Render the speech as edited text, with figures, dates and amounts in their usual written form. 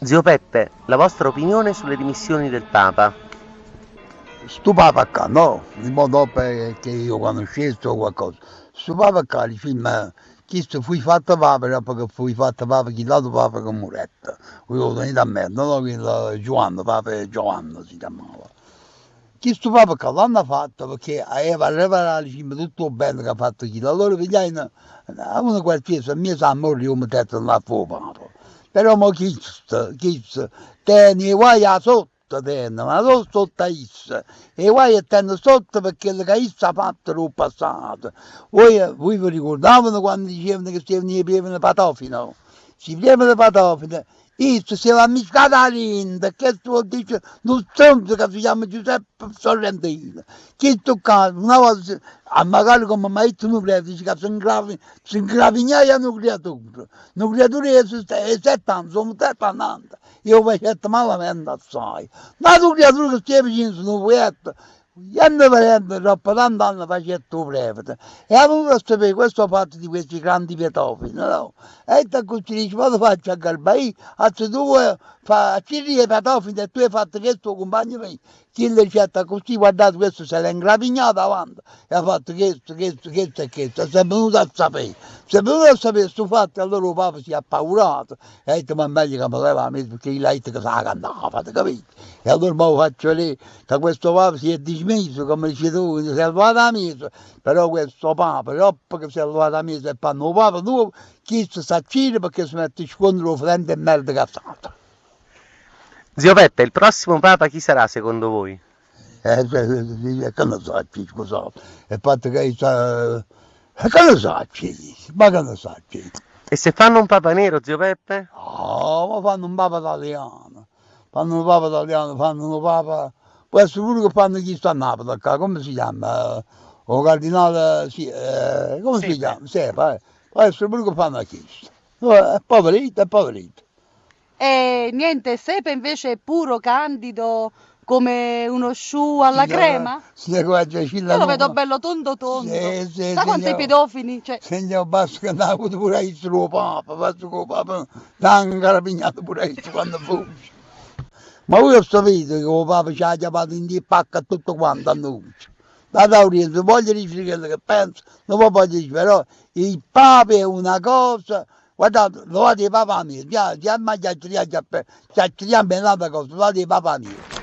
Zio Peppe, la vostra opinione sulle dimissioni del Papa. Stu papa ccà, no? Mo dopo che io conoscesse o qualcosa. Stu papa ccà, dicimm, chisto fui fatto papa dopo che fui fatto papa chill'ato papa che murette. Voi 'o tenite a mente, no? Chillo Giuanne, papa Giovanni si chiamava. Chistu papa ccà l'hanno fatto pecchè aveva reparà, dicimm, tutto 'o bene che ha fatto chillo. Allora pigliaino a uno qualsiasi, mmiez 'a morte 'o mettettero a fa 'o papa. Però mo chisto, chisto tene 'e guaje 'a sotto, tene, ma non sotto a isso, 'e guaje 'e tene sotto pe chello ca isso ha fatto d' 'o passato. Voi, voi vi ricordavano quando dicevano che stevano 'e prievene patofino? Sti prievene patofino Isso steva ammiscato 'a dinto, chesto vuol dicere nu strunzo ca si chiamma Giuseppe Sorrentino. Chisto ccà, una volta, ammacaro comme m'ha ditto nu prete, dice ca se se 'ncravignaje a nu criaturo, nu criaturo 'e sett'anne, s' 'o mettette annante e 'o facette malamente assaje. N'atu criaturo ca steva vicino se ne fujette. Jenno verendo, doppo tant'anne facette 'o prevete e ha venuto a sapè questo fatto di questi grandi pedofili, no? E io accussì dice, ma te faccio aggarbà io, a se tu vuoi fa accirì 'e pedofili e tu hai fatto chesto 'o cumpagno mio, chillo dicette accussì, guardate questo se l'è 'ncravignato avanti e ha fatto chesto, chesto, chesto e chesto, e s'è venuto a sapè, s'è venuto a sapè stu fatto e allora 'o papa si è appaurato e ha detto ma è meglio ca me levo 'a miezo pecchè chillo ha ditto che s' 'a cantava, avete capito? E allora mo 'o faccio vedè ca questo papa si è dismesso, comme dici tu, si è levato 'a miezo, però questo papa, doppo che si è levato 'a miezo e fanno 'o papa nuovo, chisto s'accide pecchè si mette scuorno d' 'o fetente 'e merda ch'ha fatto. Zio Peppe, il prossimo papa chi sarà secondo voi? Che ne saccio, scusate, il fatto che io... Che ne saccio, ma che ne saccio. E se fanno un papa nero, zio Peppe? Oh, ma fanno un papa italiano. Fanno nu papa italiano, fanno nu papa, può essere pure che fanno chisto a Napoli ccà, come si chiama? 'O cardinale, sì, come si chiama? Sepe, eh. Può essere pure che fanno a chisto. E poverito, e poverito. E niente, Sepe invece è puro, candido, come uno sciù alla crema? Io lo vedo bello tondo tondo. Sì, sì, Sa quanti pedofili? Cioè. Signor, basta che n'ha avuto pure isso 'o papa, basta che 'o papa l'ha 'ncarapignato pure isso quando fu. Ma voi 'o sapete che 'o papa ci ha chiamato dint' 'e pacche a tutto quanto a nuje. Date audienza, voglio dicere chello che penso, non vo voglio dicere, però il papa è una cosa, guardate, levate 'e papa 'a miezo, ja, ja, ma chiacchieriamo, chiacchieriamo è n'ata cosa, levate 'e papa 'a miezo.